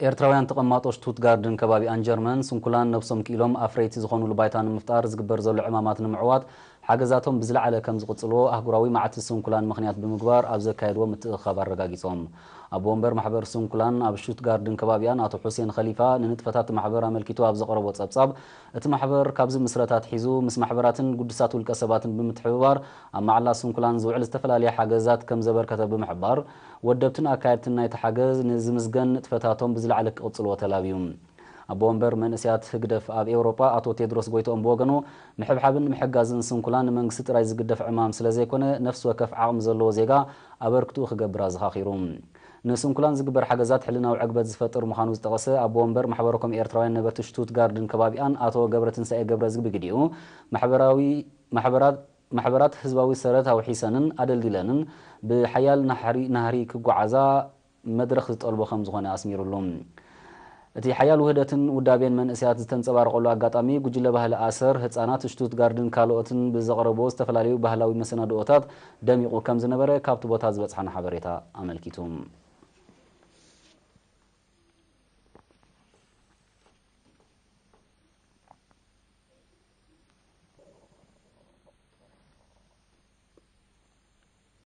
ኤርትራውያን ተቐማጦ ሽቱትጋርድን ከባቢኣን ጀርመን፣ ስንኩላን ነብሶም ክኢሎም ኣፍረይቲ ዝኾኑሉ ባይታ ንምፍጣር ዝግበር ዘሎ ዕማማት ንምዕዋት ሓገዛቶም ብዝለዓለ ከም ዝቕጽልዎ ኣህጉራዊ መዓልቲ ስንኩላን ምኽንያት ብምግባር ኣብ ዘካየድዎ ምትእኽኻብ ኣረጋጊጾም። ኣቦ ወንበር ማሕበር ስንኩላን ኣብ ሽቱትጋርድን ከባቢኣን ኣቶ ሑሴን ኸሊፋ ንንጥፈታት እቲ ማሕበር ኣመልኪቱ ኣብ ዘቕረቦ ጸብጻብ፣ እቲ ማሕበር ካብ ዝምስረት ኣትሒዙ ምስ ማሕበራትን ግዱሳት ውልቀ ሰባትን ብምትሕብባር ኣብ መዓላ ስንኩላን ዝውዕል ዝተፈላለየ ሓገዛት ከም ዘበርከተ ብምሕባር፣ ወደብትን ኣካየድትን ናይቲ ሓገዝ ንዝምስገን ንጥፈታቶም ብዝለዓለ ክቕጽልዎ ተላብዩ። ኣቦ ወንበር መንእሰያት ህግደፍ ኣብ ኤውሮጳ ኣቶ ቴድሮስ ጎይትኦም ብወገኑ፣ ምሕብሓብን ምሕጋዝን ስንኩላን ንመንግስቲ ጥራይ ዝግደፍ ዕማም ስለ ዘይኮነ፣ ነፍሲ ወከፍ ዓቕሚ ዘለዎ ዜጋ ኣበርክትኡ ክገብር ኣዘኻኺሩ። ንስንኩላን ዝግበር ሓገዛት ሕልናዊ ዕግበት ዝፈጥር ምዃኑ ዝጠቐሰ ኣቦ ወንበር ማሕበረ ኮም ኤርትራውያን ነበርቲ ሽቱትጋርድን ከባቢኣን ኣቶ ገብረትንሳኤ ገብረዝጊ ብግዲኡ፣ ማሕበራዊ ማሕበራት ማሕበራት ህዝባዊ ሰረት ኣውሒሰንን ኣደልዲለንን ብሓያል ናህሪ ናህሪ ክጓዓዛ መድረኽ ዝጠልቦ ከም ዝኾነ ኣስሚሩሉ። እቲ ሓያል ውህደትን ውዳቤን መንእሰያት ዝተንጸባረቐሉ ኣጋጣሚ፣ ጉጅለ ባህሊ ኣሰር፣ ህጻናት፣ ሽቱትጋርድን ካልኦትን ብዘቕረብዎ ዝተፈላለዩ ባህላዊ መሰናድኦታት ደሚቑ ከም ዝነበረ ካብቲ ቦታ ዝበጽሓና ሓበሬታ ኣመልኪቱ።